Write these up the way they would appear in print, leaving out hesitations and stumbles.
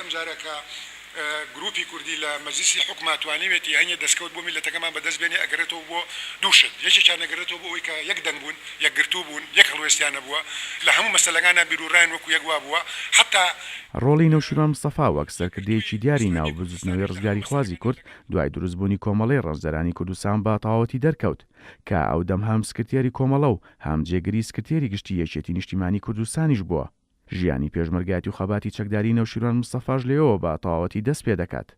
یەکەم جارە کە گروپی کوردی لە مەجلیسی حوکما توانیوێتی هەنێ دەسکەوت بۆ میللەتەکەمان بەدەست بێنێ ئەگەرێتەوە بۆ دوو شت یەکێکیان ئەگەرێتەوە بۆ ئەوەی کە یەک دەنگ بوون یەکگرتوو بوون یەک هەڵوێستیان هەبووە لە هەموو مەسەلەکانا بیروڕایان وەکو یەک وابووە حەتا ڕۆڵی نەوشیروان مستەفا وەک سەرکردەیەکی دیاری ناو بزوتنەوەی ڕزگاریخوازی کورد دوای دروستبوونی کۆمەڵەی ڕەنجدەرانی کوردستان بە تەواوەتی دەرکەوت کە ئەو دەم هەم سکرتێری کۆمەڵە و هەم جێگری سکرتێری گشتی یەکێتی نیشتیمانی کوردستانیش بووە. ژیانی پێشمەرگایەتی و خەباتی چەکداری نەوشیروان مستەفاش لەوێوە بە تەواوەتی دەست پێدەکات.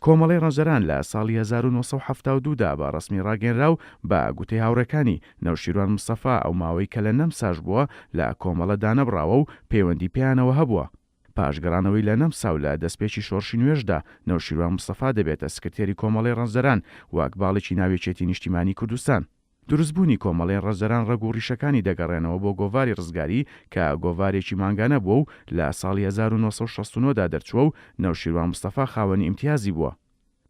کۆمەڵەی ڕەنجدەران لە ساڵی 1972 دا بە ڕەسمی ڕاگەیەنرا و بە گوتەی هاوڕێکانی، نەوشیروان مستەفا ئەو ماوەی کە لە نەمساش بووە لە کۆمەڵە دانەبڕاوە و پەیوەندی پێیانەوە هەبووە. پاش گەڕانەوەی لە نەمسا و لە دەستپێکی شۆڕشی نوێشدا، نەوشیروان مستەفا دەبێتە سکرتێری کۆمەڵەی ڕەنجدەران وەک باڵێکی ناو یەکێتی نیشتیمانی کوردستان. دروستبوونی کۆمەڵەی ڕەنجدەران ڕەگ و ڕیشەکانی دەگەڕێنەوە بۆ گۆڤاری ڕزگاری کە گۆڤارێکی مانگانە بووە و لە ساڵی 1969 دا دەرچووە و نەوشیروان مستەفا خاوەنی ئیمتیازی بووە.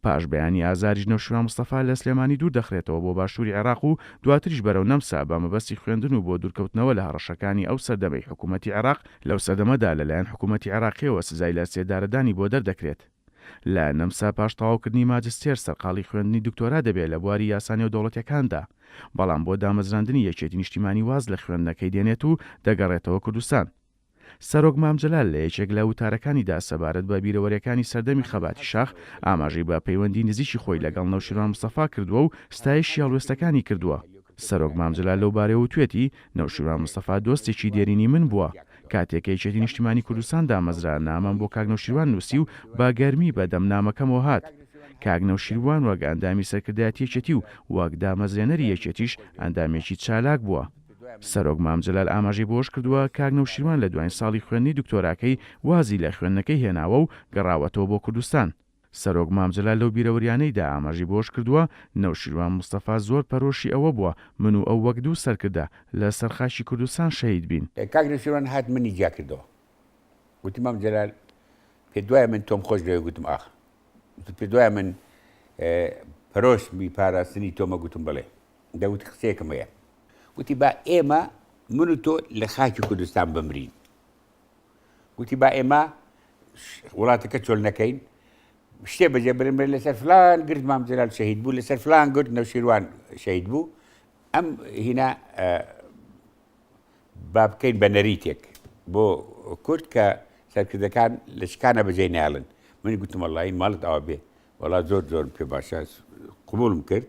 پاش بەیانی ئازاریش نەوشیروان مستەفا لە سلێمانی دوور دەخرێتەوە بۆ باشووری عێراق و دواتریش بەرەو نەمسا بە مەبەستی خوێندن و بۆ دوورکەوتنەوە لە هەڕەشەکانی ئەو سەردەمەی حکوومەتی عێراق، لەو سەردەمەدا لەلایەن حکوومەتی عێراقییەوە سزای لە سێدارەدانی بۆ دەردەکرێت. لە نەمسا پاش تەواوکردنی ماجستێر سەرقاڵی خوێندنی دکتۆرا دەبێ لە بواری یاسا نێودەوڵەتیەکاندا، بەڵام بۆ دامەزراندنی یەکێتی نیشتیمانی واز لە خوێندنەکەی دێنێت و دەگەڕێتەوە کوردستان. سەرۆک مام جەلال لە یەکێک لە وتارەکانیدا سەبارەت بە بیرەوەریەکانی سەردەمی خەباتی شاخ ئاماژەی بە پەیوەندی نزیکی خۆی لەگەڵ نەوشیروان مستەفا کردووە و ستایشی هەڵوێستەکانی کردووە. سەرۆک مام جەلال لەو بارەیەوە وتوێتی، نەوشیروان مستەفا دۆستێکی دێرینی من بووە. کاتێک کە یەکێتی نیشتیمانی کوردستان دامەزرا، نامەم بۆ کاک نەوشیروان نووسی و بە گەرمی بە دەم نامەکەمەوە هات. کاک نەوشیروان وەک ئەندامی سەرکردایەتی یەکێتی و وەک دامەزرێنەری یەکێتیش ئەندامێکی چالاک بووە. سەرۆک مام جەلال ئاماژەی بەوەشکردووە، کاک نەوشیروان لە دواین ساڵی خوێندنی دکتۆراکەی وازی لە خوێندنەکەی هێناوە و گەڕاوەتەوە بۆ کوردستان. سەرۆک مام جەلال لەو بیرەوەریانەیدا ئاماژەی بەوەشکردووە، نەوشیروان مستەفا زۆر پەرۆشی ئەوە بووە من و ئەو وەک دوو سەرکردە لە سەر خاکی کوردستان شەهید بین. کاک نەوشیروان هات منی جیا کردەوە گوتی مام جەلال پێت وایە من تۆم خۆش دەوێت؟ گوتم ئاخ. گوتی پێت وایە من پەرۆشمی پاراستنی تۆمە؟ گوتم بەڵێ. دەوت قسەیەکم هەیە. گوتی با ئێمە من و تۆ لە خاکی کوردستان بمرین. گوتی با ئێمە وڵاتەکە چۆل نەکەین شتێ بەجێ برن برن لەسەر فلان گرد مام جەلال شەهید بوو لەسەر فلان گرد نەوشیروان شەهید بوو ئەم هینا با بکەین بە نەریتێک بۆ کورد کە سەرکردەکان لە شکانە بەجێ ناڵن من گوتم وەڵی ماڵت ئاوا بێ وەڵا زۆر زۆر پێ باشە قبوڵم کرد.